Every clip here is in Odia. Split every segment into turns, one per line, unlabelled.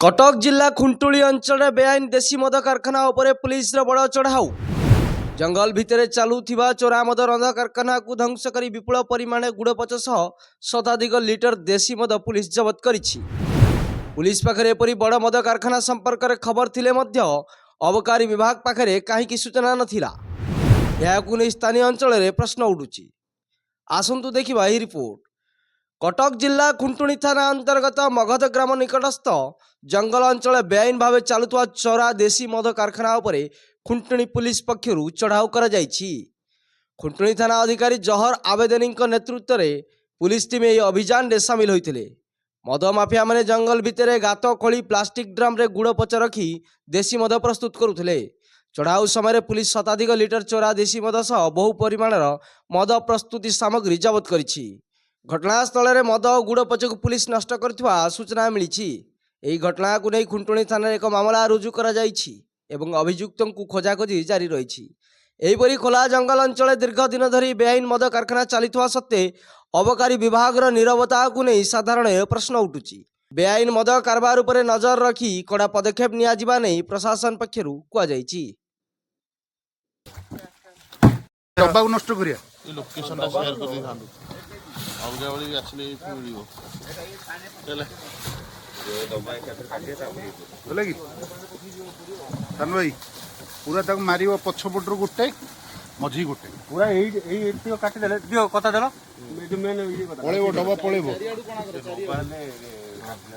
କଟକ ଜିଲ୍ଲା ଖୁଣ୍ଟୁଳି ଅଞ୍ଚଳରେ ବେଆଇନ ଦେଶୀ ମଦ କାରଖାନା ଉପରେ ପୁଲିସର ବଡ଼ ଚଢ଼ାଉ। ଜଙ୍ଗଲ ଭିତରେ ଚାଲୁଥିବା ଚୋରା ମଦ ରନ୍ଧା କାରଖାନାକୁ ଧ୍ୱଂସ କରି ବିପୁଳ ପରିମାଣରେ ଗୁଡ଼ପଚ ସହ ଶତାଧିକ ଲିଟର ଦେଶୀ ମଦ ପୁଲିସ ଜବତ କରିଛି। ପୁଲିସ ପାଖରେ ଏପରି ବଡ଼ ମଦ କାରଖାନା ସମ୍ପର୍କରେ ଖବର ଥିଲେ ମଧ୍ୟ ଅବକାରୀ ବିଭାଗ ପାଖରେ କାହିଁକି ସୂଚନା ନଥିଲା, ଏହାକୁ ନେଇ ସ୍ଥାନୀୟ ଅଞ୍ଚଳରେ ପ୍ରଶ୍ନ ଉଠୁଛି। ଆସନ୍ତୁ ଦେଖିବା ଏହି ରିପୋର୍ଟ। କଟକ ଜିଲ୍ଲା ଖୁଣ୍ଟୁଣି ଥାନା ଅନ୍ତର୍ଗତ ମଗଧ ଗ୍ରାମ ନିକଟସ୍ଥ ଜଙ୍ଗଲ ଅଞ୍ଚଳରେ ବେଆଇନ ଭାବେ ଚାଲୁଥିବା ଚୋରା ଦେଶୀ ମଦ କାରଖାନା ଉପରେ ଖୁଣ୍ଟୁଣି ପୁଲିସ ପକ୍ଷରୁ ଚଢ଼ାଉ କରାଯାଇଛି। ଖୁଣ୍ଟୁଣି ଥାନା ଅଧିକାରୀ ଜହର ଆବେଦନୀଙ୍କ ନେତୃତ୍ୱରେ ପୁଲିସ ଟିମ୍ ଏହି ଅଭିଯାନରେ ସାମିଲ ହୋଇଥିଲେ। ମଦ ମାଫିଆମାନେ ଜଙ୍ଗଲ ଭିତରେ ଗାତ ଖୋଳି ପ୍ଲାଷ୍ଟିକ ଡ୍ରମ୍ରେ ଗୁଡ଼ ପଚ ରଖି ଦେଶୀ ମଦ ପ୍ରସ୍ତୁତ କରୁଥିଲେ। ଚଢ଼ାଉ ସମୟରେ ପୁଲିସ ଶତାଧିକ ଲିଟର ଚୋରା ଦେଶୀ ମଦ ସହ ବହୁ ପରିମାଣର ମଦ ପ୍ରସ୍ତୁତି ସାମଗ୍ରୀ ଜବତ କରିଛି। ଘଟଣାସ୍ଥଳରେ ମଦ ଓ ଗୁଡ଼ ପଚକୁ ପୁଲିସ ନଷ୍ଟ କରିଥିବା ସୂଚନା ମିଳିଛି। ଏହି ଘଟଣାକୁ ନେଇ ଖୁଣ୍ଟୁଣି ଥାନାରେ ଏକ ମାମଲା ରୁଜୁ କରାଯାଇଛି ଏବଂ ଅଭିଯୁକ୍ତଙ୍କୁ ଖୋଜାଖୋଜି ଜାରି ରହିଛି। ଏହିପରି ଖୋଲା ଜଙ୍ଗଲ ଅଞ୍ଚଳରେ ଦୀର୍ଘ ଦିନ ଧରି ବେଆଇନ ମଦ କାରଖାନା ଚାଲିଥିବା ସତ୍ତ୍ୱେ ଅବକାରୀ ବିଭାଗର ନୀରବତାକୁ ନେଇ ସାଧାରଣରେ ପ୍ରଶ୍ନ ଉଠୁଛି। ବେଆଇନ ମଦ କାରବାର ଉପରେ ନଜର ରଖି କଡ଼ା ପଦକ୍ଷେପ ନିଆଯିବା ନେଇ ପ୍ରଶାସନ ପକ୍ଷରୁ କୁହାଯାଇଛି।
ଡବାକୁ ନଷ୍ଟ କରିବା।
ଏ ଲୋକେସନଟା ସେୟାର କରିଦେଇଥାନ୍ତୁ, ଅଲଗା ବେଳେ ବି ଆସିଲେ ଏଇଠି ମିଳିବ ହେଲା।
ହେଲା କି ସାନୁ ଭାଇ, ପୁରା ତାକୁ ମାରିବ, ପଛ ପଟରୁ ଗୋଟେ, ମଝି ଗୋଟେ।
ପୁରା ଏଇ ଏଇ ଏତିକ କାଟିଦେଲେ, ଦିଅ କଥା ଦେଲ, ଏ ଯୋଉ ମେନ୍ ଇଏ କଥା।
ପଳେଇବ, ଡବା ପଳେଇବ।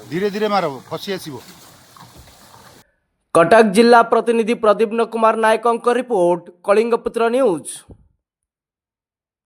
ଧୀରେ ଧୀରେ ମାରବ, ଖସି ଆସିବ।
କଟକ ଜିଲ୍ଲା ପ୍ରତିନିଧି ପ୍ରଦୀପ୍ନ କୁମାର ନାୟକଙ୍କ ରିପୋର୍ଟ, କଳିଙ୍ଗପୁତ୍ର ନ୍ୟୁଜ୍।